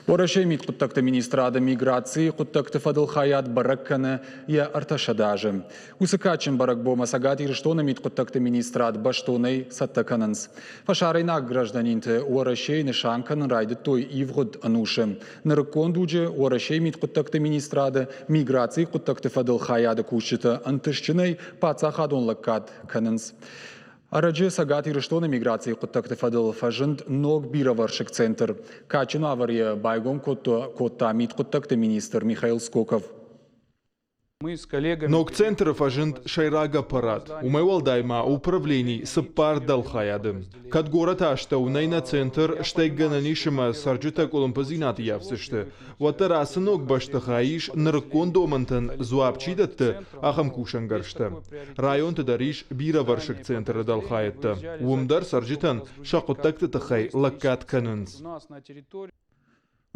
Уӕрӕсейы мидхъуыддӕгты министрады миграцийы хъуыддӕгты фӕдыл хайад бӕрӕг кӕны йӕ 300 азы. Уыцы кадджын бӕрӕгбонмӕ Цӕгат Ирыстоны мидхъуыддӕгты министрад бӕстонӕй цӕттӕ кӕнынц. Фӕсарӕйнаг гражданинты Уӕрӕсейы нысан кӕнын райдыдтой ивгъуыд ӕнусы. Нырыккон дуджы Уӕрӕсейы мидхъуыддӕгты министрады миграцийы хъуыддӕгты фӕдыл хайады кусджытӕ ӕнтыстджынӕй паддзахадон лӕггад кӕнынц. Ӕрӕджы Цӕгат Ирыстоны миграцийы хъуыддӕгты фӕдыл фӕзынд ног бирӕвӕрсыг центр. Кадджын уавӕр йӕ байгом кодта мидхъуыддӕгты министр Михаил Скоков. Ног центры фӕзынд сӕйраг аппарат. Уымӕй уӕлдай ма управлени цыппар дӕлхайады. Кӕд горӕты астӕу нӕй нӕ центр, стӕй гӕнӕн ис ӕмӕ цӕрджытӕ къуылымпыдзинад ӕййафдзысты, уӕддӕр ацы ног бӕстыхай ис нырыккон домӕнтӕн дзуапп чи дӕтты, ахӕм кусӕнгӕрзтӕ. Районты дӕр ис бирӕвӕрсыг центры дӕлхайӕдтӕ. Уым дӕр цӕрджытӕн сӕ хъуыддӕгты тыххӕй лӕггад кӕнынц.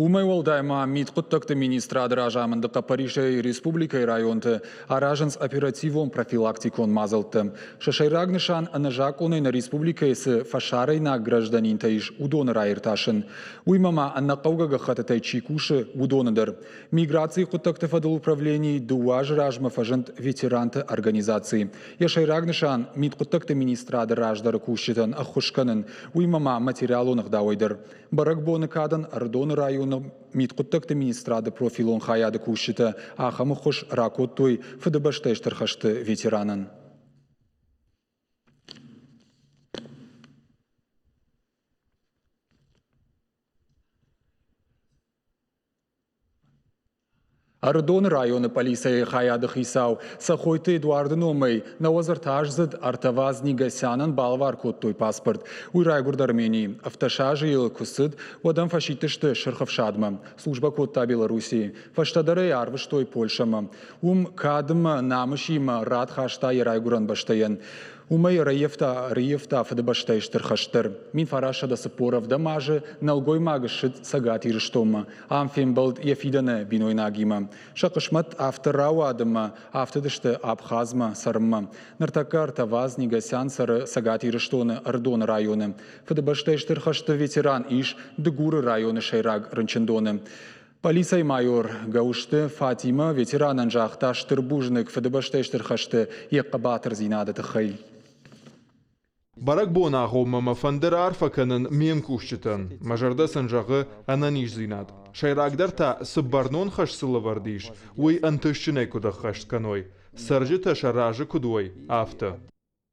Уымӕй уӕлдай ма мидхъуыддӕгты министрады разамынды хъӕппӕрисӕй республикӕйы районты аразынц оперативон-профилактикон мадзӕлттӕ. Сӕ сӕйраг нысан ӕнӕзакъонӕй нӕ республикӕйы цы фӕсарӕйнаг гражданинтӕ ис, уыдоны раиртасын. Уыимӕ ма ӕнӕхъӕугӕ гӕххӕттытӕй чи кусы, уыдоны дӕр. Миграцийы хъуыддӕгты фӕдыл управленийы дыууӕ азы размӕ фӕзынд ветеранты организаци. Йӕ сӕйраг нысан – мидхъуыддӕгты министрады раздӕры кусджытӕн ӕххуыс кӕнын, уыимӕ ма материалон ӕгъдауӕй дӕр. Бӕрӕгбоны кадӕн Ӕрыдоны районы мидхъуыддӕгты министрады профилон хайады кусджытӕ ахӕм ӕххуыс ракодтой Фыдыбӕстӕйы Стыр хӕсты ветеранӕн. Ӕрыдоны районы пъӕлицӕйы хайады хицау Цӕхойты Эдуарды номӕй 93-аздзыд Артаваз Нигасянӕн балӕвар кодтой паспорт. Уый райгуырд Арменийы. 17 азы йыл куы цыд, уӕд ӕм фӕсидтысты Сырх ӕфсадмӕ. Службӕ кодта Белоруссийы. Фӕстӕдӕр ӕй арвыстой Польшӕмӕ. Уым кадимӕ, намысимӕ рад хаста йӕ райгуырӕн бӕстӕйӕн. Уымӕй ӕрӕййӕфта Фыдыбӕстӕйы Стыр хӕст дӕр. 1947 азы нӕлгоймаг ссыд Цӕгат Ирыстонмӕ. Ам фембӕлд йӕ фидӕны бинойнагимӕ. Сӕ хъысмӕт афтӕ рауад ӕмӕ афтыдысты Абхазмӕ цӕрынмӕ. Ныртӕккӕ Артаваз Нигасян цӕры Цӕгат Ирыстоны Ӕрыдоны районы. Фыдыбӕстӕйы Стыр хӕсты ветеран ис Дыгуры районы сӕйраг рынчындоны. Пъӕлицӕйы майор Гӕуысты Фатимӕ ветеранӕн загъта стыр бузныг Фыдыбӕстӕйы Стыр хӕсты йӕ хъӕбатырдзинады тыххӕй. Бӕрӕгбоны агъоммӕ мӕ фӕнды раарфӕ кӕнын ме мкусджытӕн. Мӕ зӕрдӕ сын зӕгъы ӕнӕниздзинад. Сӕйрагдӕр та, цы бӕрнон хӕс сыл ӕвӕрд ис, уый ӕнтыстджынӕй куыд ӕххӕст кӕной, цӕрджытӕ сӕ разы куыд уой, афтӕ.